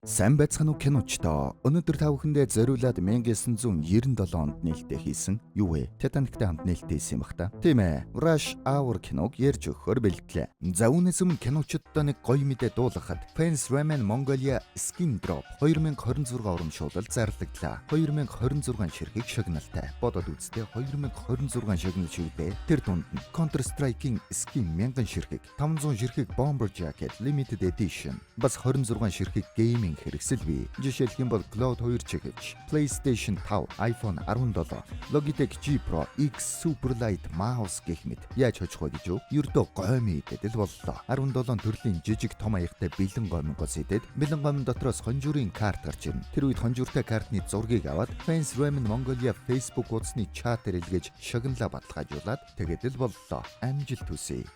Сайн байцгаана уу, киночдоо. Өнөөдөр та бүхэндээ зориулаад 1997 онд нээлттэй хийсэн юу вэ? Титаниктай хамт нээлттэй хийсэн юм бах та. Тийм ээ. Rush Hour киног ярьж өгөхөөр бэлтлээ. За, үүнээс өмнө киночдод нэг гоё мэдээ дуулгахад Fans Ramen Mongolia Skin Drop 2026 урамшуулал зарлагдлаа. 2026 ширхэг шагналтай. Бодоод үзтээ, 2026 шагнал шүү дээ. Тэр дунд нь Counter Strike-ийн skin 1000 ширхэг, 500 ширхэг Bomber Jacket Limited Edition, бас 26 ширхэг gaming хэрэгсэл бий. Жишээлх юм бол Cloud 2 чихвч, PlayStation 5, iPhone 17, Logitech G Pro X Superlight Mouse гэх мэт. Яаж хожих вэ гэж юу? Ердөө гоймон идээд л боллоо. 17 төрлийн жижиг том аягтай бэлэн гоймонгоос идээд, бэлэн гоймон дотроос хонжуурын карт гарч ирнэ. Тэр үед хонжууртай картны зургийг аваад Fans Ramen Mongolia Facebook хуудасны чатаар илгээж, шагналаа баталгаажуулаад тэгээд л боллоо. Амжилт хүсье.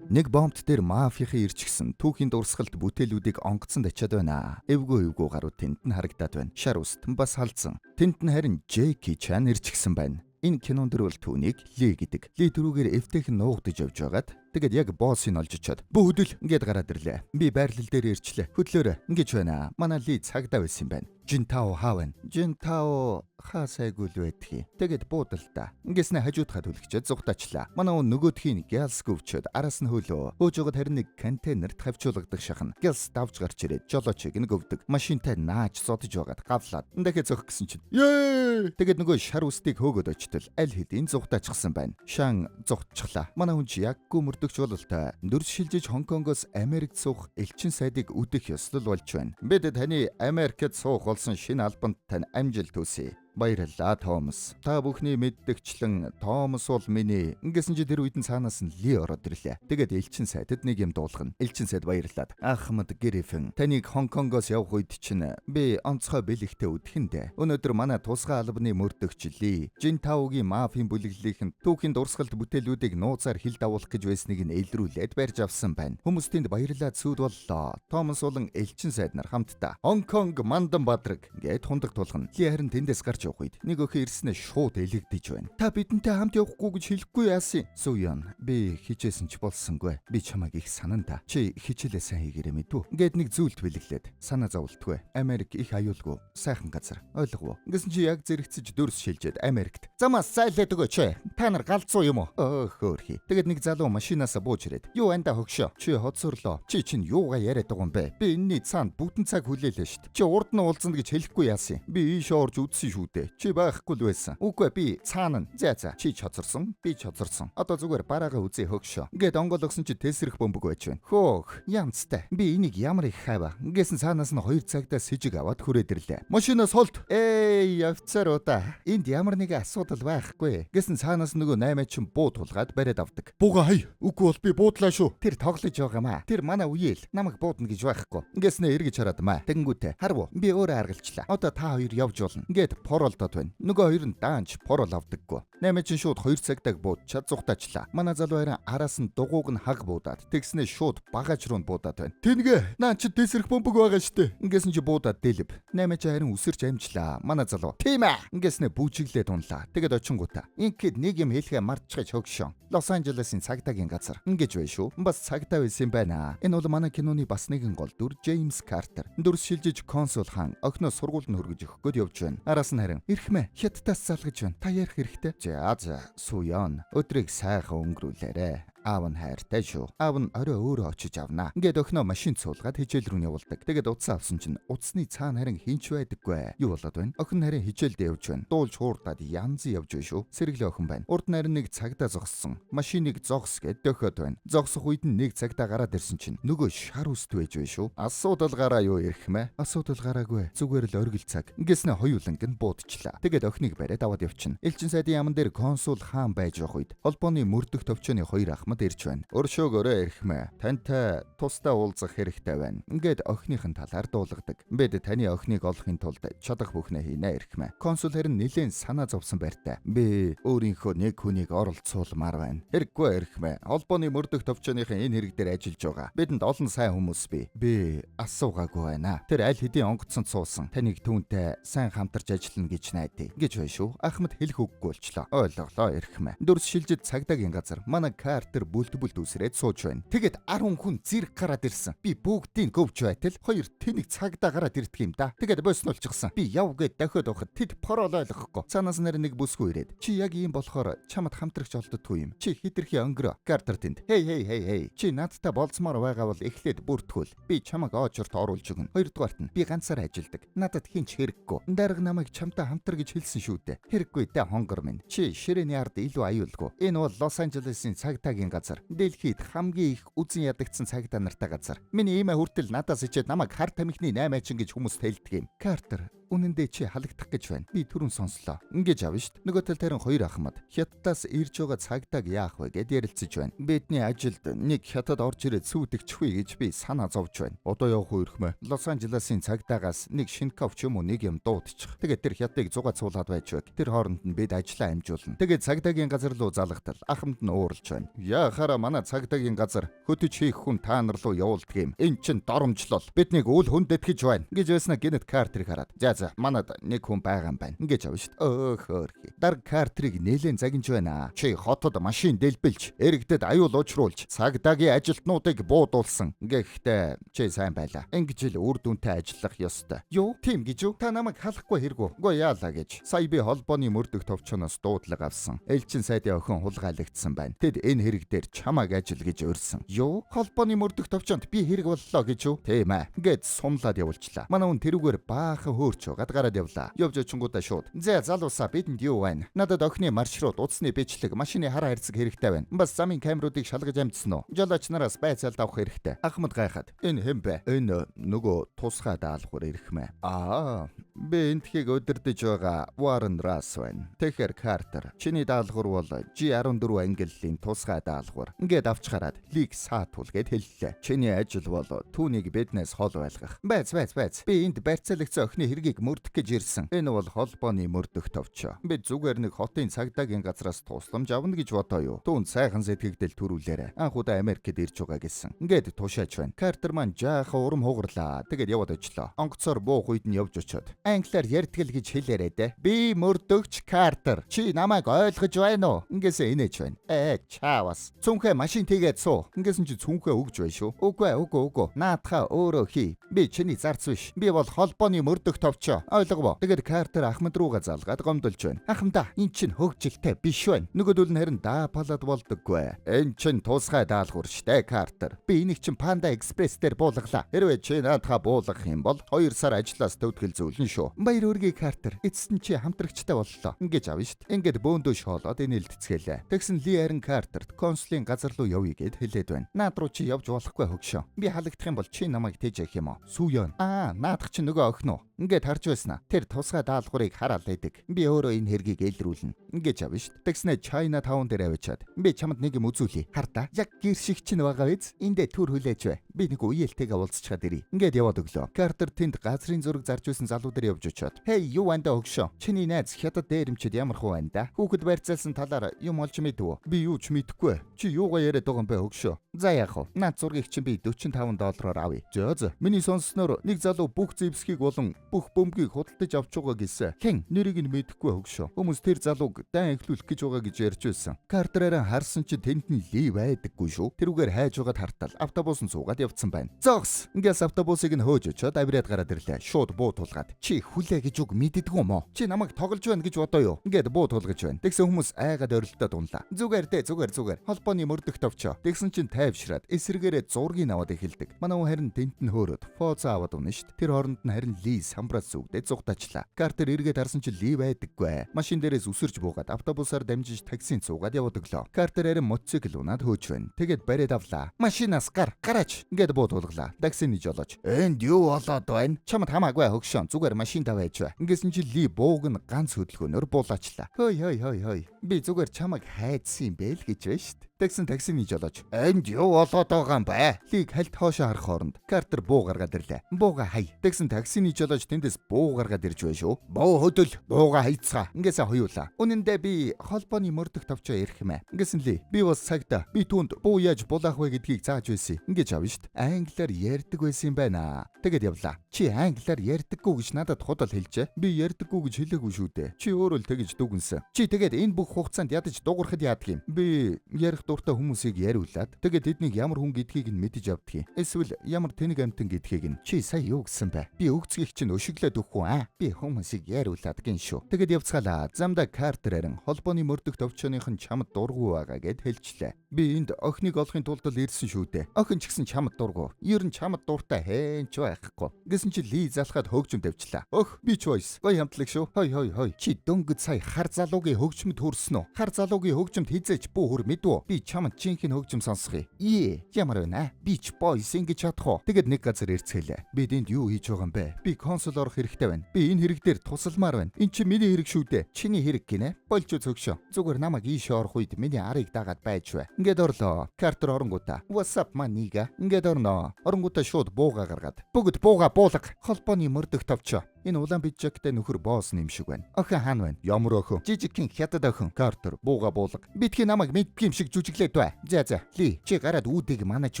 Нэг бомбт дээр мафийн ирчихсэн түүхийн дурсгалт бүтээлүүдийг онгоцонд ачаад байна. Эвгүй эвгүй гарууд тэнд нь харагдаад байна. Шар үст бас халдсан. Тэнд нь харин Джеки Чан ирчихсэн байна. Энэ кинон дээр бол түүнийг Ли гэдэг. Ли түрүүгээр эвтэйхэн нуугдаж явж байгаад, тэгээд яг боссыг олж очоод "Бүү, хөдөл" ингээд гараад ирлээ. "Би байрлал дээр ирчлээ. Хөдлөөрэй" ингэж байна. Манай Ли цагдаа байсан юм байна. "Жинтао хаа байна?" "Жинтао хаа сайгүй л байдгийг." Тэгээд буудалта. Ингэснэ хажуудахаа түлхчээд зугтаачлаа. Манай хүн нөгөөдхийн гялс гөвчөөд араас нь хөлөө. Хөөж байгаад харин нэг контейнерт хавчуулгадаг шахна. Гялс давж гарч ирээд жолоочийг нь гөвдөг. Машинтай нааж зодож байгаад гавлаад дахиад зөөх гэсэн чинь. Ее! Тэгээд нөгөө шар үстийг хөөгөөд очтол аль хэдийн зугтаачихсан байна. Шан зугтчихлаа. Манай хүн чи яггүй мөрдөгч бололтой. Дүрс шилжиж Хонконгоос Америкт суух элчин сайдыг үдэх ёслол болж байна. Бид таны Америкт суух болсон шинэ албанд тань амжилт хүсье. Баярлалаа, Томас. Та бүхний мэддэгчлэн Томас бол миний. Ингэсэн чи тэр үед нь цаанаас нь Ли ороод ирлээ. Тэгээд элчин сайдад нэг юм дуулгана. Элчин сайд баярлаад. "Ахмад Гриффин, таныг Хонконгоос явах үед чинь би онцгой бэлэгтэй үдэхэндээ. Өнөөдөр манай тусгай албаны мөрдөгч Ли Жин Таугийн мафийн бүлэглэлийнхэн түүхийн дурсгалт бүтээлүүдийг нууцаар хил дагуулах гэж байсныг нь илрүүлээд барьж авсан байна. Хүмүүс тэнд баярлаад сүд боллоо. Томас болон элчин сайд нар хамтдаа Хонконг мандан бадраг гээд хундаг тулгана. Ли харин тэндээс гарч явах үед нэг охин ирснээ шууд элэгдэж байна. "Та бидэнтэй хамт явахгүй гэж хэлэхгүй яасан?" "Суян, би хичээсэн ч болсонгүй. Би чамайг их санан та. Чи хичээлээ сайн хийгээрэй, мэдүү?" Ингээд нэг зүйлд бэлэглээд санаа зовлтгүй. Америк их аюулгүй сайхан газар. Ойлгов уу? Ингэсэн чи яг зэрэгцэж дүрс шилжээд Америкт. "Замаас зайлаад өгөөч. Та нар галзуу юм уу?" Өөх хөөрхий. Тэгээд нэг залуу машинаасаа бууж ирээд, "Юу анда, хөгшөө? Чи хоцорлоо. Чи чинь юугаа яриад байгаа юм бэ? Би энэний цаанд бүтэн цаг хүлээлээ штт. Чи урд нь уулзна гэж хэлэхгүй яасан? Би ийш орж үзсэн шүү дээ. Чи байхгүй л байсан." "Үгүй, би цаана нь." "За за, чи ч хоцорсон, би ч хоцорсон. Одоо зүгээр бараагаа үзье, хөгшөө." Ингээд онгойлгосон чи тесрэх бөмбөг байж байна. Хөөх, янзтай. Би энийг ямар их хайва. Ингэсэн цаанаас нь хоёр цагдаа сэжиг аваад хүрээд ирлээ. "Машинаас холт. Эй, офицеруудаа. Энд ямар нэгэн асуудал байхгүй." Гэсэн цаанаас нөгөө 8 чин буу тулгаад бариад авдаг. "Бууга хай. Үгүй бол би буудлаа шүү." "Тэр тоглож байгаа маа. Тэр манай үеэл намайг буудна гэж байхгүй." Ингэснээ эргэж хараад маа. Тэгэнгүүтээ "Харав уу? Би өөрөө аргалчлаа. Одоо та хоёр явж болно." Ингээд поролдоод байна. Нөгөө хоёр нь даанч порол авдаггүй. 8 чин шууд хоёр цагтаг буудчаад зугтаачлаа. Манай залуу харин араас нь дугууг нь хаг буудаад, тэгснээ шууд багаж руу буудаад байна. "Тэнгээ, наа чи дэсрэх бөмбөг байгаа штэ." Ингэсэн чи буудаад дэлб. 8 чин харин үсэрч амжлаа. Манай залуу. "Тийм ээ." Ингэснээ бүжиглээд унлаа. Тэгээд очингуудаа. "Ингээд нэг юм хэлэхээ мартчихаж, хөгшөө. Лос Анжелесын цагдаагийн газар. Ингэж бай шүү. Бас цагдаа байсан юм байна." Энэ бол манай киноны бас нэгэн гол дүр Джеймс Картер. Дүрс шилжиж консул хаан охиноо сургуульд нь хүргэж өгөх гээд явж байна. Араас нь харин "Эрхмээ, хятадаас залгаж байна. Та ярих хэрэгтэй." "За за, Суян. Өдрийг сайхан өнгөрүүлээрэ. Аав нь хайртай шүү. Аав нь орой өөрөө очиж авнаа." Ингээд охиноо машинд суулгаад хичээл рүү явуулдаг. Тэгээд утсаа авсан чинь утасны цаана харин хинч байдаггүй. Юу болоод байна? Охин харин хичээлд явж байна. Дуулж хуурдаад янз явж байна шүү. Сэргэлэн охин байна. Урд нь харин нэг цагдаа зогссон. Машиныг зогс гэд дөхөд байна. Зогсох үед нь нэг цагдаа гараад ирсэн чинь нөгөө шар үст байж байна шүү. "Асуудал гараа юу, эрхмээ?" "Асуудал гараагүй. Зүгээр л оргил цаг." Ингэснэ хоёуланг нь буудчлаа. Тэгээд охиныг бариад аваад явчихна. Элчин сайдын яаман дээр консул хаан байж явах үед холбооны мөрдөх товчооны хоёр ахмад ирж байна. "Өршөөгөөрэй, эрхмээ. Тантай тусдаа уулзах хэрэгтэй байна." Ингээд охиных нь талаар дуулгадаг. "Бид таны охиныг олохын тулд чадах бүхнээ хийнэ, эрхмээ." Консул харин нэлээд санаа зовсон байртай. "Би өөрийнхөө нэг хүнийг оролцуулмаар байна." "Хэрэггүй, эрхмээ. Холбооны мөрдөх товчооныхын энэ хэрэг дээр ажиллаж байгаа. Бидэнд олон сайн хүмүүс бий. Би асуугаагүй байна. Тэр аль хэдийн онгоцонд суусан. Таныг түүнтэй сайн хамтарч ажиллана гэж найдаа." Гэж байна шүү. Ахмад хэлэх үггүй болчлоо. "Ойлголоо, эрхмээ." Дүрс шилжид цагдаагийн газар манай Картер Картер бүлт бүлт үсрээд сууж байна. Тэгээд 10 хүн зэрэг гараад ирсэн. Би бүгдийг гөвч байтал хоёр тэнэг цагдаа гараад ирдэг юм да. Тэгээд боснолчихсан. Би яв гээд дохиод байхад тэд парол ойлгохгүй. Цаанаас нэр нэг бүсгүй ирээд, чи яг ийм болохоор чамд хамтрагч олддоггүй юм. Чи хитрхи өнгөрөө. Картер тэнд. Хей хей хей хей. Чи надтай болцмоор байгаа бол эхлээд бүртгүүл. Би чамайг оочорт оруулж өгнө. Хоёрдугаарт нь би ганцаараа ажилдаг. Надад хинч хэрэггүй. Дарга намайг чамтай хамтар гэж хэлсэн шүү дээ. Хэрэггүй дээ, хонгор минь. Чи ширээний ард илүү аюулгүй. Энэ бол Лос Анжелесын цагдаагийн газар. Дэлхийд хамгийн их үзэн ядагдсан цагдаа нартай газар. Миний иймээ хүртэл надаас ичээд намайг хар тамхины наймаачин гэж хүмүүс тэлдэг юм. Картер, үнэндээ чи халагдах гэж байна. Би түрүүн сонслоо. Ингэж авна штт. Нөгөө тал тарин хоёр ахмад Хятадаас ирж байгаа цагдааг яах вэ гэд ярилцаж байна. Бидний ажилд нэг хятад орж ирээд сүйдэгчихвээ гэж би санаа зовж байна. Одоо явах уу ирэх мэ? Лос Анжелесын цагдаагаас нэг шинков ч юм уу нэг юм дуудчих. Тэгээд тэр хятадыг зугаа цуулаад байж байг. Тэр хооронд нь бид ажлаа амжуулна. Тэгээд цагдаагийн газар руу залгатал ахмад нь ууралж байна. Яхаараа манай цагдаагийн газар хөтөч хийх хүн та нар руу явуулдаг юм. Эн чин доромжлол. Биднийг үл хүндэтгэж байна гэж байснаа гинэт Картерыг хараад. За за, манад нэг хүн байгаа юм байна. Ингэж авна шүү дээ. Өөхөрхи. Дарга Картерыг нэлээд загинж байна. Чи хотод машин дэлбэлж, иргэдэд аюул учруулж, цагдаагийн ажилтнуудыг буудуулсан. Гэхдээ чи сайн байлаа. Ингэж л үр дүнтэй ажиллах ёстой. Юу? Тийм гэж үү? Та намайг халахгүй хэрэгүү. Үгүй яалаа гэж. Сая би холбооны мөрдөх товчоноос дуудлага авсан. Элчин сайдын охин хулгайлагдсан байна. Тэд энэ хэрэг дээр чамайг ажил гэж урьсан. Юу? Холбооны мөрдөх товчонд би хэрэг боллоо гэж үү? Тийм ээ. Ингээд сумлаад явуулчлаа. Манай хүн тэрүүгээр баахан хөөрч байгаад гараад явлаа. Явж очингуудаа шууд. За залуусаа, бидэнд юу байна? Надад охины маршрут, утасны бичлэг, машины хар хайрцаг хэрэгтэй байна. Бас замын камеруудыг шалгаж амжсан уу? Жолооч нараас байцаалд авах хэрэгтэй. Ахмад гайхаад. Энэ хэн бэ? Энэ нөгөө тусгай даалгавар ирэх мэ. Аа, би энтхийг удирдах байгаа Warren Russ байна. Тэгэхээр Картер, чиний даалгавар бол G14 ангиллын тусгай даалгавар. Ингээд авч гараад Лиг саатуул гэд хэллээ. Чиний ажил бол түүнийг биднээс хол байлгах. Байц байц байц. Би энд барьцаалагдсан охины хэргийг мөрдөх гэж ирсэн. Энэ бол холбооны мөрдөх товчоо. Би зүгээр нэг хотын цагдаагийн газраас тусламж авна гэж бодоо юу? Түүнд сайхан сэтгэгдэл төрүүлээрэ. Анх удаа Америкт ирж байгаа гэсэн. Ингээд тушааж байна. Картер маань жаахан урам хугарлаа. Тэгээд яваад очлоо. Онгоцоор буух үед нь явж очоод англиар ярьдгал гэж хэлээрэй дээ. Би мөрдөгч Картер. Чи намайг ойлгож байна уу? Ингээсээ инээж байна. Ээ, чаавас. Цүнхээ машин тийгээд суу. Ингээсэн чи цүнхээ өгж байна шүү. Үгүй үгүй үгүй. Наадхаа өөрөө хий. Би чиний зарц биш. Би бол холбооны мөрдөх товчоо. Ойлгов уу? Тэгээд Картер ахмад руугаа залгаад гомдолж байна. Ахмада, эн чин хөгжилтэй биш байна. Нөгөөдөл нь харин даапалаад болдоггүй. Эн чин тусгай даалгавар штэ, Картер. Би энийг чин Panda Express дээр буулгалаа. Хэрвээ чи наадхаа буулгах юм бол 2 сар ажлаас төвдгөл зөвлөн шүү. Баяр өргөе, Картер. Эцэст нь чи хамтрагчтай боллоо. Ингэж авна штт. Ингээд бөөндөө шоолоод инээлдцгээлээ. Тэгсэн Ли харин Картерт консулын газар руу явъя гэд хэлээд байна. Наад руу чи явж болохгүй, хөгшөө. Би халагдах юм бол чи намайг тээж явах юм уу? Сүү ёо. Аа, наадах чи нөгөө охин уу? Ингээд харж байснаа. Тэр тусгай даалгаврыг хараал байдаг. Би өөрөө энэ хэргийг элрүүлнэ. Ингэж авна штт. Тэгснэ China Town дээр авчиад. Би чамд нэг юм үзүүлье. Хар та. Яг гэр шиг чинь байгаа биз? Эндээ түр хүлээж бай. Би нэг үеэлтэйгээ уулзчихад ирье. Ингээд яваад өглөө. Картер тэнд газрын зураг зарж байсан залуу дээр явж очиод. Хей, юу байна да, хөгшөө? Чиний найз хятад дээрэмчэд ямар хуу байна да? Хүүхэд барьцаалсан талаар юм олж мэдв үү? Би юу ч мэдэхгүй. Чи юугаа яриад байгаа юм бэ, хөгшөө? За яах вэ? Наад зургийг чинь би 45 доллараар авъя. За за. Миний сонссноор нэг залуу бүх зэвсгийг болон бүх бөмбөгийг худалдаж авч байгаа гэсэн. Хэн? Нэрийг нь мэдэхгүй, хөгшөө. Хүмүүс тэр залууг дайн эхлүүлэх гэж байгаа гэж ярьж байсан. Картераараа харсан чи тэнд нь Ли байдаггүй шүү. Тэрүүгээр хайж байгаад хартал автобус нь суугаад явцсан байна. Зогс. Ингээс автобусыг нь хөөж очиод авираад гараад ирлээ. Шууд буу тулгаад. Чи хүлээ гэж үг мэддэггүй юм уу? Чи намайг тоглож байна гэж бодоо юу? Ингээд буу тулгаж байна. Тэгсэн хүмүүс айгаад орилдоод унлаа. Зүгээр дээ, зүгээр зүгээр. Холбооны мөрдөх товчоо. Тэгсэн чинь тайвшраад эсрэгээрээ зургийг аваад эхэлдэг. Манай хүн харин тэнд нь хөөрөөд фоцо аваад унаа штт. Тэр хооронд нь харин Ли самбраас зүгдээ зугтаачлаа. Картер эргээд харсан чи Ли байдаггүй. Машин дээрээс үсэрч буугаад автобусаар дамжиж таксинд суугаад яваад өглөө. Картер харин мотоцикл унаад хөөж байна. Тэгээд бариад авлаа. Машинаас гар, гараач. Ингээд буу тулглаа. Таксины жолооч. Энд юу болоод байна? Чамд хамаагүй, хөгшөөн. Зүгээр машин тавиаж бай. Ингэсэн чи Ли бууг нь ганц хөдөлгөөнөөр буулаачлаа. Хөөй хөөй хөөй хөөй. Би зүгээр чамайг хайдсан юм бэ л гэж байна штт. Тэгсэн таксины жолооч. Энд юу болоод байгаа юм бэ? Лиг хальт хоошоо харах хооронд Картер буу гаргаад ирлээ. Бууга хай. Тэгсэн таксины жолооч тэндээс буу гаргаад ирж байна шүү. Буу хөдөл. Бууга хайцгаа. Ингээсээ хоёулаа. Үнэндээ би холбооны мөрдөх товчоо ирэх юм ээ. Ингэсэн Ли. Би бас цагта. Би түүнд буу яаж булаах вэ гэдгийг зааж байсан. Ингэж авна штт. Англиар ярьдаг байсан юм байна. Тэгээд явлаа. Чи англиар ярьдаггүй гэж надад худал хэлжээ. Би ярьдаггүй гэж хэлээгүй шүү дээ. Чи өөрөө л тэгэж дүгнсэн. Чи тэгээд энэ бүх хугацаанд ядаж дуугарахад яадаг юм? Би ярих дуртай хүмүүсийг яриулаад тэгээд тэднийг ямар хүн гэдгийг нь мэдэж авдгийг. Эсвэл ямар тэнэг амтан гэдгийг нь. Чи сая юу гэсэн бэ? Би өгцгийг чинь өшиглээд өгөхгүй аа. Би хүмүүсийг яриулаад гин шүү. Тэгээд явцгаалаа. Замдаа Картер харин холбооны мөрдөх товчооных нь чамд дургу байгаа гэд хэлчлээ. Би энд охиныг олохын тулд л ирсэн шүү дээ. Охин ч гэсэн чамд дургу. Ер нь чамд дуртай хэн ч байхгүй. Гэсэн чи Ли залхаад хөгжим тавьчлаа. Өх би ч бойс. Гой хамтлаг шүү. Хой хой хой. Чи дөнгөж сая хар залуугийн хөгжмөд хүрсэн үү? Хар залуугийн хөгжмөд хизээч бүү хүр мэдвүү? Би чамд жинхэнэ хөгжим сонсхий. Ээ ямар байна? Би ч бойс ингэж чадах уу? Тэгэд нэг газар ирцгээлээ. Бид энд юу хийж байгаа юм бэ? Би консул орох хэрэгтэй байна. Би энэ хэрэг дээр тусалмаар байна. Эн чи миний хэрэг шүү дээ. Чиний хэрэг гинэ. Болж зөгшөө. Зүгээр намайг ийшээ орох үед миний арыг дагаад байж бай. Ингээд орлоо. Картер оронгуудаа. What's up my nigga? Ингээд орноо. Оронгуудаа шууд бууга гаргаад. Бүгд бууга буулга. Холбооны мөрдөх товчоо. Энэ улаан пиджактай нөхөр босс юм шиг байна. Охин хаана байна? Ямар охин? Жижигхэн хятад охин. Картер бууга буулга. Битгий намайг мэддэг юм шиг жүжиглээд бай. За за. Ли чи гараад үүдийг манаж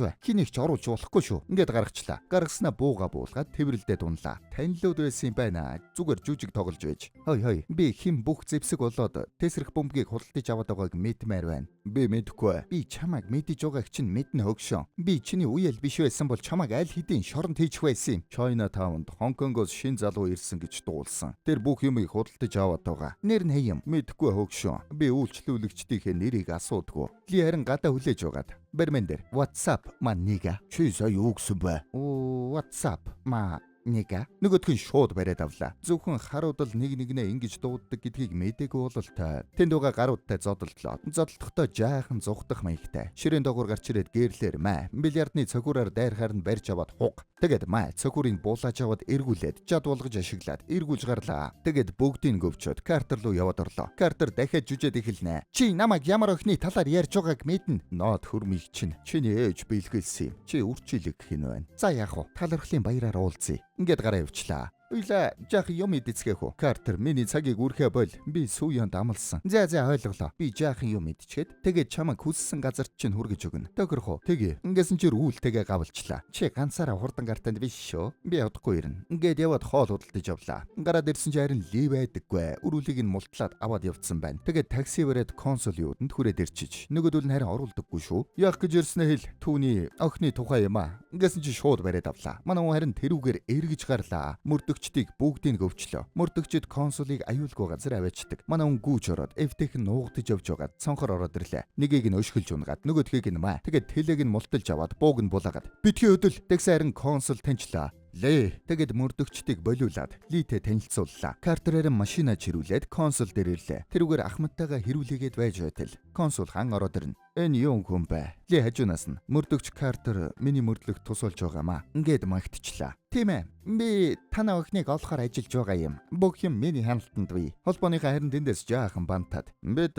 бай. Хэнийг ч оруулж болохгүй шүү. Ингээд гаргачлаа. Гаргаснаа бууга буулгаад тэврэлдээ дунлаа. Танилуд байсан юм байна. Зүгээр жүжиг тоглож байж. Хой хой. Би хэн бүх зэвсэг болоод тесрэх бөмбөгийг худалдаж аваад байгааг мэдмээр байна. Би мэдэхгүй. Би чамайг мэдэж байгааг чинь мэднэ хөгшөө. Би чиний үеэл биш байсан бол чамайг аль хэдийн шоронд хийчих байсан юм. China Town-д Хонконгоос шин залуу ирсэн гэж дуулсан. Тэр бүх юмыг худалдаж аваад байгаа. Нэр нь хэм юм? Мэдэхгүй хөгшөө. Би үйлчлүүлэгчдийнхээ нэрийг асуудаггүй. Ли харин гадаа хүлээж байгаад. Бармен дээр "What's up my nigga?" Чи сая юу гэсэн бэ? "What's up my nigga?" Нөгөөх нь шууд бариад авлаа. Зөвхөн харуудал нэг нэгнээ ингэж дууддаг гэдгийг мдээгүй бололтой. Тэнд байгаа гаруудтай зодолдлоо. Зодолдохдоо жаахан зугтах маягтай. Ширээн доогуур гарч ирээд гэрлэр маа. Бильярдны цогиураар дайрахаар нь барьж аваад хуг. Тэгээд маа цогиурыг буулааж аваад эргүүлээд жад болгож ашиглаад эргүүлж гарлаа. Тэгээд бүгдийг гөвчөөд Картер руу яваад орлоо. Картер дахиад жүжээд эхэлнэ. Чи намайг ямар охины талаар ярьж байгааг мэднэ. Ноод хөрмийг чинь. Чиний ээж бэлгэлсэн юм. Чи үрчилэг гэх юм байна. За яах вэ? Талархлын баяраар уулзъя. Ингээд гараа явчлаа. Уйла жаах юм идцгээх үү? Картер миний цагийг үрхэ боль. Би сүүянд амлсан. За за ойлголоо. Би жаахан юм идчихэд тэгээд чамайг хүссэн газарт чинь хүргэж өгнө. Тохирох уу? Тэгье. Ингэсэн чи рүүлтэйгээ гавлчлаа. Чи ганцаараа хурдан гартанд биш шүү. Би удахгүй ирнэ. Ингээд яваад хоол худалдаж авлаа. Гараад ирсэн чи харин ли байдаггүй. Өрүүлийг нь мултлаад аваад явцсан байна. Тэгээд такси бариад консул юуданд хүрээд ирчиж. Нөгөөдөл нь харин оруулдаггүй шүү. Яах гэж ирснээ хэл. Түүний охины тухай юм аа. Ингэсэн чи шууд бариад авлаа. Манай хүн харин тэрүүгээр эргэж гарлаа. Мөрдөгчдийг бүгдийг өвчлөө. Мөрдөгчд консулыг аюулгүй газар аваачдаг. Манай хүн гүйж ороод эвтэх нь нуугдаж явж байгаад цонхор ороод ирлээ. Нэгийг нь өшгөлж унгаад нөгөөдхийг нь маа. Тэгээд телег нь мулталж аваад бууг нь булаагаад. Битгий өдөл. Тэгсэн харин консул таньчлаа. Лээ. Тэгээд мөрдөгчдийг болиулаад Литэй танилцууллаа. Картерээр машина чирүүлээд консул дээр ирлээ. Тэрүүгээр Ахмадтайгаа хэрүүлээгээд байж байтал консул хан ороод ирнэ. Энэ юу хүн бэ? Ли хажуунаас нь мөрдөгч Картер миний мөрдлөгт тусалж байгаамаа. Ингээд магтчихлаа. Тийм ээ. Би танаа охиныг олохоор ажиллаж байгаа юм. Бүх юм миний хяналтанд бий. Холбооныхаа харин тэндээс жаахан бантаад. Бид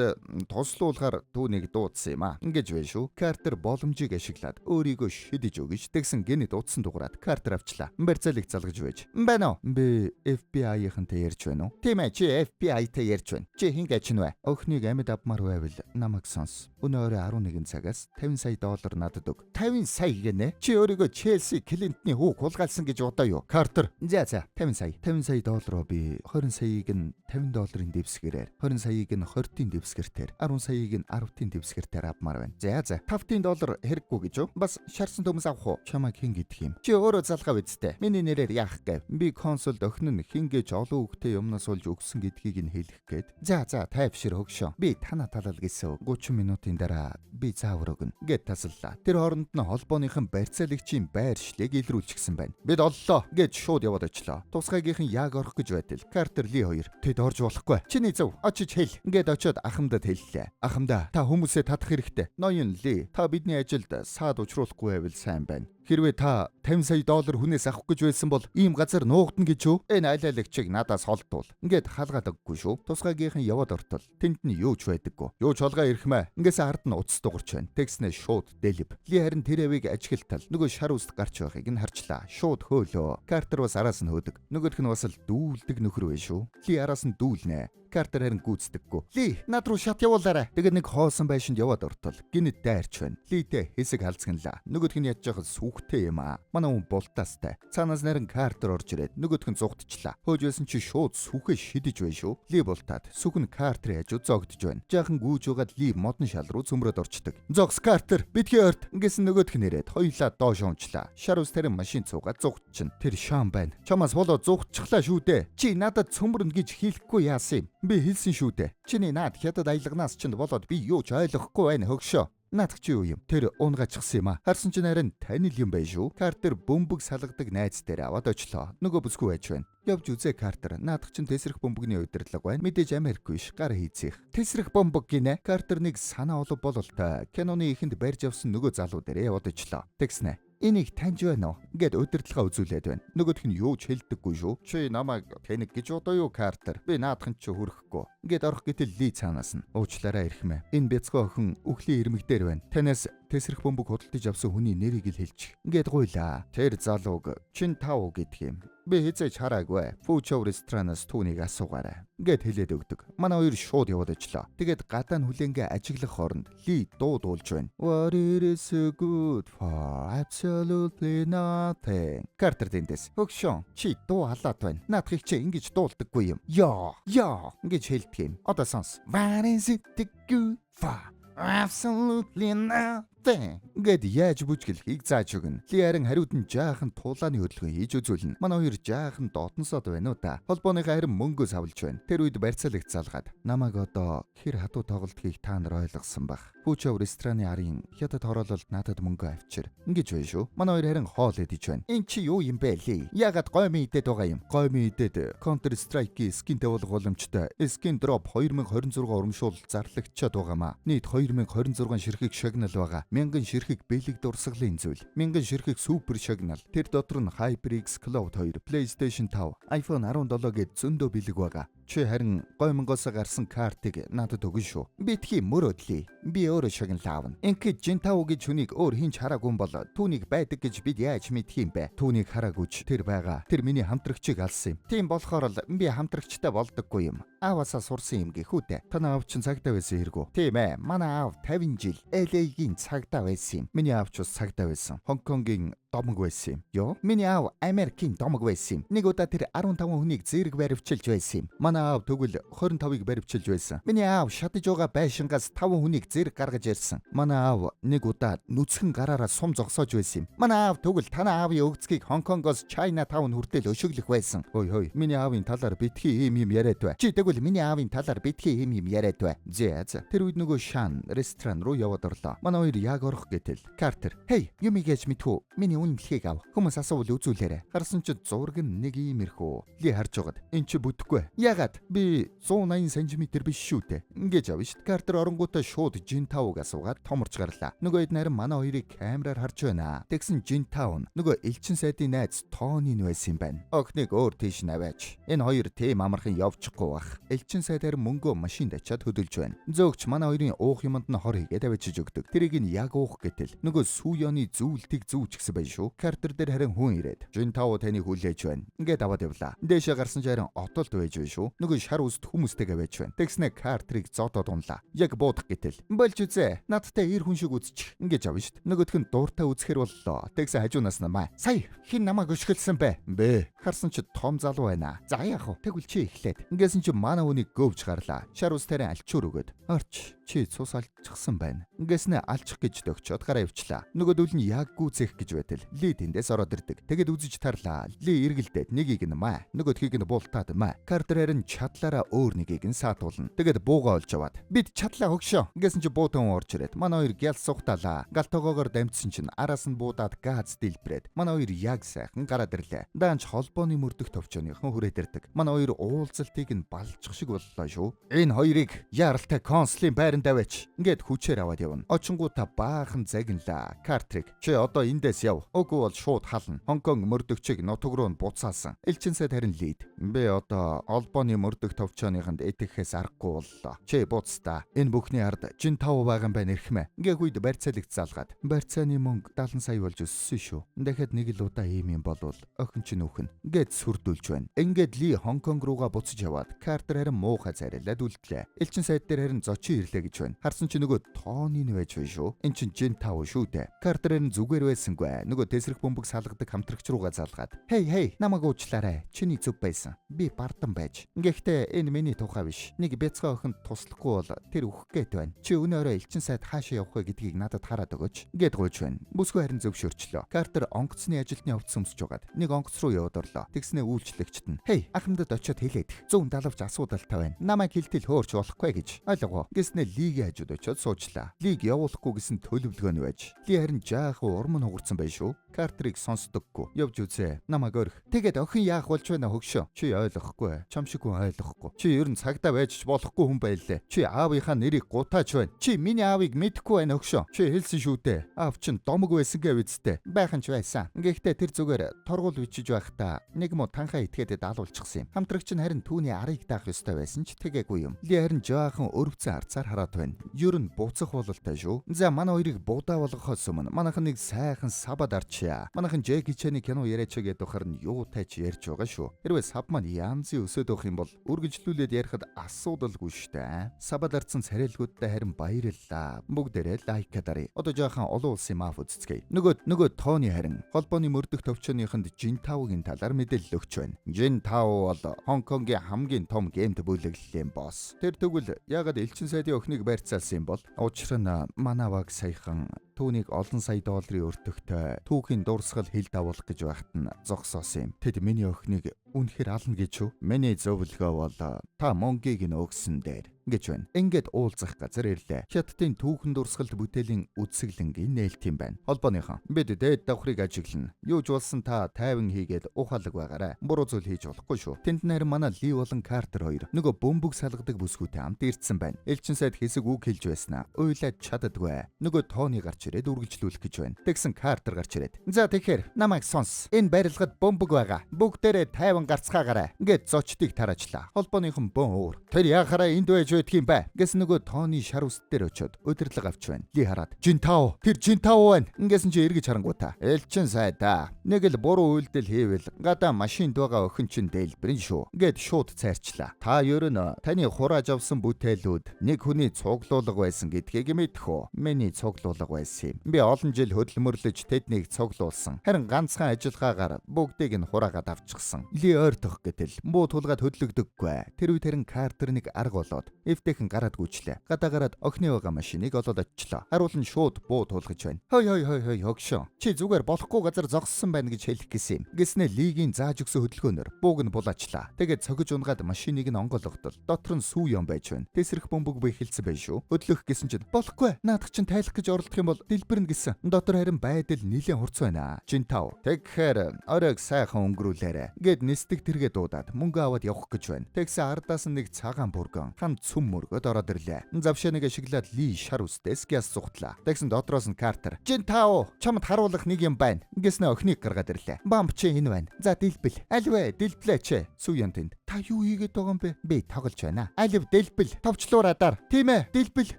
туслуулахаар түүнийг дуудсан юм аа. Ингэж вэ шүү. Картер боломжийг ашиглаад өөрийгөө шидэж өгөж тэгсэн гэнэт утсан дугаараад Картер авчлаа. Барьцаалыг залгаж байж. Байна уу? Би FBI-ийнхэнтэй ярьж байна уу? Тийм ээ, чи FBI-тай ярьж байна. Чи хэн гэж нь вэ? Охиныг амьд авмаар байвал намайг сонс. Өнөө орой 11 цагаас 50 сая доллар надад өг. 50 сая гэнэ? Чи өөрийгөө Челси Клинтны хүүг хулгайлсан гэж бодоо юу? Картер. За за 50 сая. 50 сая доллароо би 20 саяыг нь 50 долларын дэвсгэрээр, 20 саяыг нь 20-ын дэвсгэртээр, 10 саяыг нь 10-ын дэвсгэртээр авмаар байна. За за 5-ын доллар хэрэггүй гэж юу? Бас шарсан төмс авах уу? Чамайг хэн гэдэг юм? Чи өөрөө залгаа үсттэй. Миний нэрээр яах гэв? Би консулд охин нь хэн гэж олон хүүхдээ юмнаас олж өгсөн гэдгийг нь хэлэх гээд. За за тайвшир хөгшөө. Би танаа талал гэсэн. 30 минутын дараа би заавар өгнө гэд тасаллаа. Тэр хооронд нь холбооныхон барьцаалагчийн байршлыг илрүүлчихсэн байна. Бид оллоо гэж шууд яваад очлоо. Тусгайгийнхан яг орох гэж байтал Картер Ли хоёр тэд орж болохгүй. Чиний зөв очиж хэл. Ингээд очиод ахамдад хэллээ. Ахамдаа та хүмүүсээ татах хэрэгтэй. Ноён Ли та бидний ажилд саад учруулахгүй байвал сайн байна. Хэрвээ та 50 сая доллар хүнээс авах гэж байсан бол ийм газар нуугдана гэж юу? Энэ алиалагчийг надаас холдуул. Ингээд халгаад өгөхгүй шүү. Тусгайгийнхан яваад ортол. Тэнд нь юу ч байдаггүй. Юу ч холгоо ирэхмээ. Ингээс ард нь утас дугарч байна. Тэгснээ шууд дэлб. Ли харин тэр авийг ажиглалтал нөгөө шар үст гарч байхыг нь харчлаа. Шууд хөөлөө. Картер бас араас нь хөөдөг. Нөгөөх нь бас л дүүлдэг нөхөр байх шүү. Ли араас нь дүүлнэ. Картер харин гүйцэдэггүй. Ли над руу шат явуулаарай. Тэгээд нэг хоосон байшинд яваад ортол. Гинэт дайрч байна. Литэй хэсэг халзганлаа. Нөгөөх нь ядж байхад сүхтэй сүхтэй юм аа. Манай хүн бултаастай. Цаанаас нарийн Картер орж ирээд нөгөөх нь зугтчлаа. Хөөж байсан чи шууд сүхээ шидэж байна шүү. Ли бултаад сүх нь Картерын хажуу зогдож байна. Жаахан гүйж байгаад Ли модон шал руу цөмрөөд орчдөг. Зогс, Картер, битгий ойрт. Ингэсэн нөгөөх нь ирээд хоёулаа доош унчлаа. Шар ус тарин машин цуугаад зугтчихна. Тэр Шаан байна. Чамаас болоо зугтчихлаа шүү дээ. Чи надад цөмрөн гэж хэлэхгүй яасан юм? Би хэлсэн шүү дээ. Чиний наад хятад аялганаас чинь болоод би юу ч ойлгохгүй байна, хөгшөө. Наадах чи юу юм? Тэр унгаачихсан юм а. Харсан чинь харин танил юм байна шүү. Картер бөмбөг салгадаг найз дээр аваад очлоо. Нөгөө бүсгүй байж байна. Явж үзээ, Картер. Наадах чинь тэсрэх бөмбөгний удирдлага байна. Мэдээж Америк биш, гар хийцэх. Тэсрэх бөмбөг гинэ. Картер нэг санаа олов бололтой. Киноны эхэнд барьж авсан нөгөө залуу дээр яваад очлоо. Тэгснэ. Энийг таньж байна уу? Ингээд удирдлага үзүүлээд байна. Нөгөөх нь юу ч хэлдэггүй шүү. Чи намайг тэнэг гэж бодоо юу, Картер? Би наадхан чи хүрэхгүй. Ингээд орох гэтэл Ли цаанаас нь уучлаарай, эрхмээ. Энэ бяцхан охин үхлийн ирмэг дээр байна. Танаас тэсрэх бөмбөг худалдаж авсан хүний нэрийг л хэлчих. Ингээд гуйлаа. Тэр залууг Чин Тау гэдэг юм. Би хэзээ ч хараагүй. Фучов ресторанаас түүнийг асуугаарай. Ингээд хэлээд өгдөг. Манай хоёр шууд яваад очлоо. Тэгээд гадаа нь хүлэнгээ ажиглах хооронд Ли дуу дуулж байна. What it is good for, absolutely nothing. Картер тэндээс. Хөгшөн, чи дуу халаад байна. Наадахыг чи ингэж дуулдаггүй юм. Йоо, ёо ингэж хэлдэг юм. Одоо сонс. What is it good for? Absolutely nothing. Ингээд яаж бүжгэлхийг зааж өгнө. Ли харин хариуд нь жаахан тулааны хөдөлгөөн хийж үзүүлнэ. Манай хоёр жаахан дотносоод байна уу та. Холбооныхоо харин мөнгө савлж байна. Тэр үед барьцаалагч залгаад намайг одоо хэр хатуу тоглолтгийг та нар ойлгосон бах. Фучов рестораны арын хятад хороололд надад мөнгө авчир. Ингэж байна шүү. Манай хоёр харин хоол идэж байна. Эн чи юу юм бэ, Ли? Яагаад гоймон идээд байгаа юм? Гоймон идээд Counter Strike-ийн skin тавиулах боломжтой. Skin Drop 2026 урамшуул зарлагчаад байгаамаа. Нийт 2026 ширхэг шагнал байгаа. 1000 ширхэг бэлэг дурсгалын зүйл. 1000 ширхэг супер шагнал. Тэр дотор нь HyperX Cloud 2, PlayStation 5, iPhone 17 гээд зөндөө бэлэг байгаа. Чи харин гоймонгоос гарсан картыг надад өгнө шүү. Битгий мөрөөдлөө. Би өөрөө шагнал аавна. Ингээд Жинтау гэж хүнийг өөр хэн ч хараагүй бол түүнийг байдаг гэж бид яаж мэдх юм бэ? Түүнийг хараагүй ч тэр байгаа. Тэр миний хамтрагчийг алсан юм. Тийм болохоор л би хамтрагчтай болдоггүй юм. Ааваасаа сурсан юм гэхүү дээ. Танай аав чинь цагдаа байсан хэрэгүү? Тийм ээ. Манай аав 50 жил LA-гийн цагдаа байсан юм. Миний аав ч бас цагдаа байсан. Хонконгийн домог байсан юм. Йоо. Миний аав Америкийн домог байсан юм. Нэг удаа тэр 15 хүнийг зэрэг баривчилж байсан юм. Манай аав тэгвэл 25-ыг баривчилж байсан. Миний аав шатаж байгаа байшингаас 5 хүнийг зэрэг гаргаж ирсэн. Манай аав нэг удаа нүцгэн гараараа сум зогсоож байсан юм. Манай аав тэгвэл танай аавын өгцгийг Хонконгоос China Town хүртэл өшөглөх байсан. Хой хой. Миний аавын талаар битгий ийм юм яриад бай. Чи тэгвэл миний аавын талаар битгий ийм юм яриад бай. Зэ за. Тэр үед нөгөө Шан ресторан руу яваад орлоо. Манай хоёр яг орох гэтэл Картер: "Hey, юм ийгээж мэдхүү. Миний үнэмлэхийг ав. Хүмүүс асуувал үзүүлээрэй." Харсан чи зураг нь нэг иймэрхүү. Ли харж байгаад эн чи бүтэхгүй. Яагаад? Би 180 см биш шүү дээ. Ингэж авна шүү дээ. Картер оронгуудаа шууд Жин Тауг асуугаад томорч гарлаа. Нөгөө хэд нарийн манай хоёрыг камераар харж байна. Тэгсэн Жин Тау нөгөө элчин сайдын найз Тони нь байсан юм байна. Охиныг өөр тийш наваач. Энэ хоёр тийм амархан явчихгүй бах. Элчин сайд харин мөнгөө машинд ачаад хөдөлж байна. Зөөгч манай хоёрын уух юмд нь хор хийгээд авчиж өгдөг. Тэрийг нь яг уух гэтэл нөгөө Сүйоны зүүлтийг зүүчихсэн байна шүү. Картер дээр харин хүн ирээд Жин Тау таныг хүлээж байна. Ингээд аваад явлаа. Дээшээ гарсан ч харин отолд байж байна шүү. Нөгөө шар үст хүмүүстэйгээ байж байна. Тэгснэ Картерыг зодоод унлаа. Яг буудах гэтэл болж үзээ. Надтай эр хүн шиг үзчих. Ингэж авна шүү дээ. Нөгөөх нь дуртай үзэхэр боллоо. Тэгсэн хажуунаас намаа. Сая хэн намайг өшгөлсөн бэ? Бэ. Харсан чи том залуу байна. За, яах вэ? Тэгвэл чи эхлээд. Ингэсэн чи манай хүнийг гөвж гарлаа. Шар ус тарин альчуур өгөөд. Орч, чи цус алчихсан байна. Ингэснэ алчих гэж дөгчөөд гараа явчлаа. Нөгөөдөл нь яг гүцэх гэж байтал Ли тэндээс ороод ирдэг. Тэгээд үзэж тарлаа. Ли эргэлдээд нэгийг нь маа. Нөгөөдхийг нь буултаад маа. Картер харин чадлаараа өөр нэгийг нь саатуулна. Тэгээд буугаа олж аваад бид чадлаа, хөгшөө. Ингэсэн чи буутан орж ирээд манай хоёр гял сухталаа. Гал тогоогоор дамжсан чинь араас нь буудаад газ дэлбрээд манай хоёр яг сайхан гараад ирлээ. Даанч холбооны мөрдөх товчооныхон хүрээд ирдэг. Манай хоёр уулзалтыг нь балчих шиг боллоо шүү. Энэ хоёрыг яаралтай консулын байранд аваач. Ингээд хүчээр аваад явна. Очингуудаа баахан загинлаа. Картрик чи одоо эндээс яв. Үгүй бол шууд хална. Хонконг мөрдөгчийг нутаг руу нь буцаасан. Элчин сайд харин Лид. Би одоо холбооны мөрдөх товчооныхонд итгэхээс аргагүй боллоо. Чи бууцдаа. Энэ бүхний ард жин тав байгаа юм байна, эрхмээ. Ингээ үед барьцаалагч залгаад. Барьцааны мөнгө 70 сая болж өссөн шүү. Дахиад нэг л удаа ийм юм болвол охин чинь үхэн. Ингээд сүрдүүлж байна. Ингээд Ли Хонконг руугаа буцаж яваад Картер харин муухай царайлаад үлдлээ. Элчин сайд дээр харин зочин ирлээ гэж гэж байна. Харсан чи нөгөө Тони нь байж байна шүү. Эн чин Жин Тао шүү дээ. Картер нь зүгээр байсангүй. Нөгөө тэсрэх бөмбөг салгадаг хамтрагч руугаа залгаад. "Хей, хей, намайг уучлаарай. Чиний зөв байсан. Би бардан байж. Гэхдээ энэ миний тухай биш. Нэг бяцхан охинд туслахгүй бол тэр үхэх гээд байна. Чи өнөө орой элчин сайд хаашаа явах вэ гэдгийг надад хараад өгөөч." Гэд гуйж байна. Бүсгүй харин зөвшөөрчлөө. Картер онгоцны ажилтны хувцас өмсөж байгаад нэг онгоц руу яваад орлоо. Тэгснээ үйлчлэгчт нь: "Хей, ахмадад очиод хэлээд. Зүүн далавч асуудалтай байна. Намайг хилтэл хөөрч болохгүй гэж." Ойлгоо. Гэснээ Лигийн хажууд очиод суучлаа. Лиг явуулахгүй гэсэн төлөвлөгөө нь байж. Ли харин жаахан урам нь хугарсан байх шүү. Картерыг сонсдоггүй. Явж үзээ. Намайг орхи. Тэгээд охин яах болж байна хөгшөө? Чи ойлгохгүй. Чам шиг хүн ойлгохгүй. Чи ер нь цагдаа байж ч болохгүй хүн байлээ. Чи аавынхаа нэрийг гутаач байна. Чи миний аавыг мэдэхгүй байна хөгшөө. Чи хэлсэн шүү дээ. Аав чин домог байсан гэв үсттэй. Байхан ч байсан. Гэхдээ тэр зүгээр торгуул бичиж байхдаа нэг муу танхаа итгээд даалуулчихсан юм. Хамтрагч нь харин түүний арыг даах ёстой байсан ч тэгээгүй юм. Ли харин жаахан өрөвцөн арцаар хараад байна. Ер нь буцах бололтой шүү. За, манай хоёрыг будаа болгохоос өмнө манайхан нэг сайхан сабад арчия. Манайхан Джеки Чаны кино яриач гэдэг бахар нь юутай ч ярьж байгаа шүү. Хэрвээ саб маань янзын өсөд явах юм бол үргэлжлүүлээд ярихад асуудалгүй штэ. Сабад арцсан царайлгуудтай харин баярлалаа. Бүгдээрээ like даръя. Одоо жаахан олон улсын маф үзцгээе. Нөгөө Тони харин холбооны мөрдөх товчооныхонд Жин Таогийн талаар мэдээлэл өгч байна. Жин Тао бол Хонконгийн хамгийн том гэмт бүлэглэлийн босс. Тэр тэгвэл яагаад элчин сайдын охиныг байрцаалсан юм бол? Учир нь манай баг саяхан түүнийг олон сая долларын өртөгтэй түүхийн дурсгал хил дагуулах гэж байхад нь зогсоосон юм. Тэд миний охиныг үнэхээр ална гэж юу? Миний зөвлөгөө бол та мөнгийг нь өгсөн дээр гэж байна. Ингээд уулзах газар ирлээ. Хятадын түүхэн дурсгалт бүтээлийн үзэсгэлэнгийн нээлт юм байна. Холбооныхон, бид дээд давхрыг ажиглана. Юу ч болсон та тайван хийгээд ухаалаг байгаарай. Буруу зүйл хийж болохгүй шүү. Тэнд нэр манай Ли болон Картер хоёр нөгөө бөмбөг салгадаг бүсгүйтэй хамт ирдсэн байна. Элчин сайд хэсэг үг хэлж байснаа уйлаад чаддаггүй. Нөгөө Тони гарч ирээд үргэлжлүүлэх гэж байна. Тэгсэн Картер гарч ирээд: "За, тэгэхээр намайг сонс. Энэ барилгад бөмбөг байгаа. Бүгдээрээ тайван гарцгаагаарай." Ингээд зочдыг тараачлаа. Холбооныхон бөөн уур. Тэр яхаараа энд байж байдгийм бэ? Гэсэн нөгөө Тони шар үст дээр очиод удирдлага авч байна. Ли хараад: "Жинтао, тэр Жинтао байна." Ингэсэн чи эргэж харангуйта. Элчин сайдаа. Нэг л буруу үйлдэл хийвэл гадаа машинд байгаа охин чинь дэлбэрэн шүү. Гэд шууд цайрчлаа. Та ер нь таны хурааж авсан бүтээлүүд нэг хүний цуглуулга байсан гэдгийг мэдэх үү? Миний цуглуулга байсан юм. Би олон жил хөдөлмөрлөж тэднийг цуглуулсан. Харин ганцхан ажиллагаагаар бүгдийг нь хураагаад авчихсан. Ли ойртох гэтэл буу тулгаад хөдлөгдөггүй. Тэр үед харин Картер нэг арга болоод эвтэйхэн гараад гүйчлээ. Гадаа гараад охины байгаа машиныг олоод очлоо. Харуул нь шууд буу тулгаж байна. "Хой, хой, хой, хой, хогшоо. Чи зүгээр болохгүй газар зогссон байна гэж хэлэх гэсэн юм." Гэснээ Лигийн зааж өгсөн хөдөлгөөнөөр бууг нь булаачлаа. Тэгээд цогж унгаад машиныг нь онгойлгодол дотор нь сүү юм байж байна. Тэсрэх бөмбөг бэхэлсэн байх шүү. Хөдлөх гэсэн чинь болохгүй. Наадах чинь тайлах гэж оролдох юм бол дэлбэрнэ гэсэн. Дотор харин байдал нилээн хурц байна. Жинтав. Тэгэхээр оройг сайхан өнгөрүүлээрэ. Гэд нисдэг тэргээ дуудаад мөнгө аваад явах гэж байна. Тэгсэн ардаас нь нэг цагаан бүргэн хам цүм мөргөд ороод ирлээ. Завшааныг ашиглаад Ли шар үстээс гяс зугтлаа. Тэгсэн дотроос нь Картер: "Жинтав, чамд харуулах нэг юм байна." Гэснэ охиныг гаргаад ирлээ. "Бамб чи энэ байна. За, дэлбэл. Альвэ дэлблээч." Сүү тэнд. "Та юу хийгээд байгаа юм бэ?" "Би тоглож байна. Алив дэлбэл. Товчлуураа дар. Тийм ээ. Дэлбэл.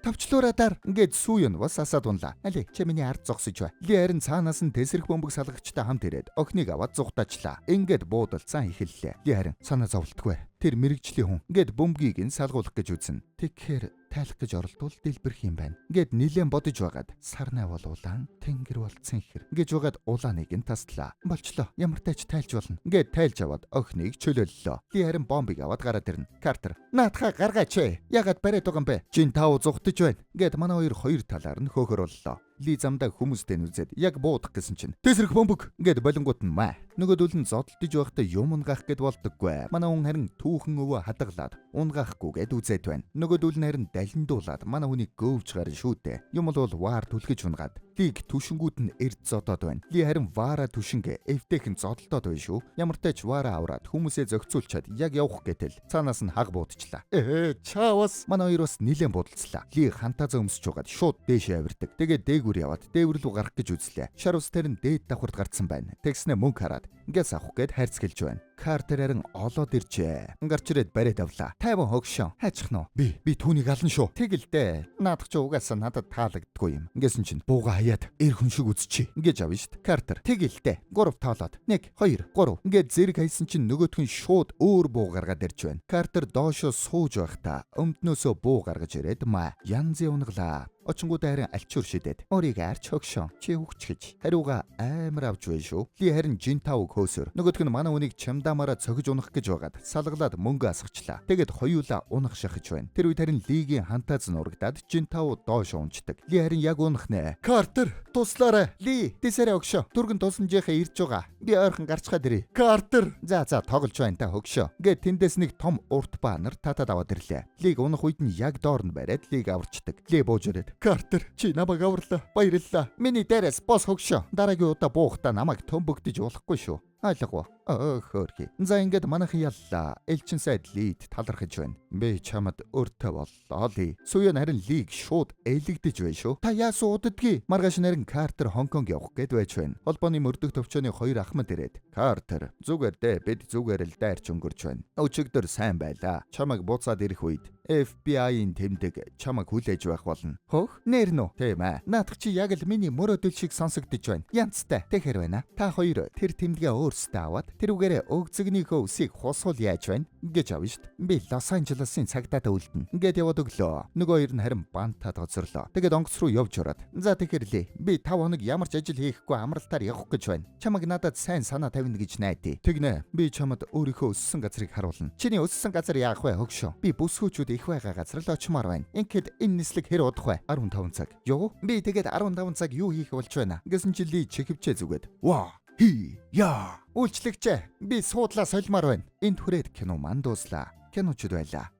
Товчлуураа дар." Ингээд сүү юм бас асаад унлаа. "Али, чи миний ард зогсож бай." Ли харин цаанаас нь тэсрэх бөмбөг салгагчтай хамт ирээд охиныг аваад зугтаачлаа. Ингээд буудалцсан эхэллээ. Ли харин санаа зовлтгүй. Тэр мэрэгжлийн хүн. Ингээд бөмбөгийг нь салгуулах гэж үзнэ. Тэгэхээр тайлах гэж оролдвол дэлбэрх юм байна. Ингээд нилээн бодож байгаад сарнай бол улаан, тэнгэр бол цэнхэр гэж байгаад улааныг нь таслаа. Болчлоо. Ямар тач тайлж болно. Ингээд тайлж аваад охиныг чөлөөллөө. Ли харин бомбыг аваад гараад ирнэ. Картер: "Наадхаа гаргаач ээ. Ягаад бариад байгаа юм бэ? Жин тав зугтаж байна." Ингээд манай хоёр хоёр талаар нь хөөхөр боллоо. Ли замдаа хүмүүстэй нүзээд яг буудах гэсэн чинь тэсрэх бөмбөг ингээд болонгууд нь маа. Нөгөөдөл нь зодолдож байхдаа юм унгаах гэд болдоггүй. Манай хүн харин түүхэн өвөө хадгалаад унгаахгүй гэд үзээд байна. Нөгөөдөл нь харин далиндуулаад манай хүнийг гөөвж гарна шүү дээ. Юм бол ваар түлхэж унгаад Лиг түшингүүд нь эрд зодоод байна. Ли харин вара түшингээ эвтэйхэн зодолдоод байна шүү. Ямар тач вара авраад хүмүүсээ зохицуулчаад яг явах гэтэл цаанаас нь хаг буудчлаа. Ээ, чаавас манай хоёр бас нилээн будалцлаа. Ли хантаазаа өмсөж байгаад шууд дээшээ авирдаг. Тэгээд дээгүүр яваад дээвэр рүү гарах гэж үзлээ. Шар ус тэр нь дээд давхарт гарцсан байна. Тэгснэ мөнгө хараад ингээс авах гээд хайрцаглаж байна. Картер харин олоод иржээ. Гарч ирээд бариад авлаа. Тайван хогшон. Хайчих нь. Би түүнийг ална шүү. Тэгэлдээ. Наадах чи угаасаа надад таалагддаггүй юм. Ингэсэн чинь бууга хаяа. Хаяад эр хүн шиг үзчихье гэж авна шít. Картер "Тэгэлтэй. 3 тоолоод. 1 2 3" ингээд зэрэг хайсан чинь нөгөөх нь шууд өөр буу гаргаад ирж байна. Картер доошоо сууж байхдаа өмднөөсөө буу гаргаж ирээд маа янзын унаглаа. Очингуудаа харин альчуур шидэд "Өөрийг арч хөгшөө. Чи хөгч" гэж хариуга амар авч байна шүү. Ли харин Жинтауг хөөсөр. Нөгөөх нь манай үнийг чамдаамаараа цохиж унах гэж байгаад салгалаад мөнгө асгачлаа. Тэгээд хоёулаа унах шахаж байна. Тэр үед харин Лигийн хантааз нурагдаад Жинтау доош унцдаг. Ли харин яг унах нэ. "Картер, туслаарай. Ли, тэсээрээ өгшөө. Түргэн тусламжийнхаа ирж байгаа. Би ойрхон гарчхаад ирье." "Картер." "За за, тоглож байна та хөгшөө." Ингээд тэндээс нэг том урт банер татаад аваад ирлээ. Лиг унах үед нь яг доор нь бариад Лиг аварчдаг. Ли бууж ирээд "Картер, чи намайг аварлаа. Баярлалаа. Миний дээрээс бос хөгшөө. Дараагийн удаа буухдаа намайг төмбөгдөж болохгүй шүү. Ойлгов. Хөөрхий." За, ингээд манайхан яллаа. Элчин сайд Лид талархаж байна. "Би чамд өртөө боллоо, Ли." Суян харин Лиг шууд элэгдэж байна шүү. "Та яасан удадгийг?" Маргааш нэрэн Картер Хонконг явах гээд байж байна. Холбооны мөрдөх төвчөөний хоёр ахмад ирээд "Картер, зүгээр дээ, бид зүгээр л дайрч өнгөрч байна. Өчигдөр сайн байлаа. Чамайг буцаад ирэх үед FBI-ийн тэмдэг чамайг хүлээж байх болно." "Хөөх, нэр нүү?" "Тийм ээ. Наадах чи яг л миний мөрөөдөл шиг сонсогдож байна. Янзтай. Тэгэхэр байна. Та хоёр тэр тэмдгээ өөрсдөө аваад тэрүүгээрээ өгзөгнийхөө үсийг хусвал яаж байна?" гэж авна шít. "Би Лос Анжелесын цагдаатай үлдэнэ." Ингээд яваад өглөө. Нөгөө хоёр нь харин бантаа тоцорлоо. Тэгээд онгоц руу явж ороод. "За, тэгэхэр лээ. Би 5 хоног ямар ч ажил хийхгүй амралтаар явах гэж байна. Чамайг надад сайн санаа тавина гэж найдаа. Тэгнэ. Би чамд өөрийнхөө өссөн газрыг харуулна." "Чиний өссөн газар яах вэ, хөгшөө? Би бүсгүүчүүд их байгаа газар л очимоор байна. Ингээд энэ нислэг хэр удах вэ?" "15 цаг." "Юу? Би тэгээд 15 цаг юу хийх болж байна?" Гэсэн чи Ли чихвчээ зүгээд. Ваа! Хи! Я! Үйлчлэгчээ. Би суудлаа солимоор байна. Энд хүрээд кино ман дууслаа. Киночуд байлаа.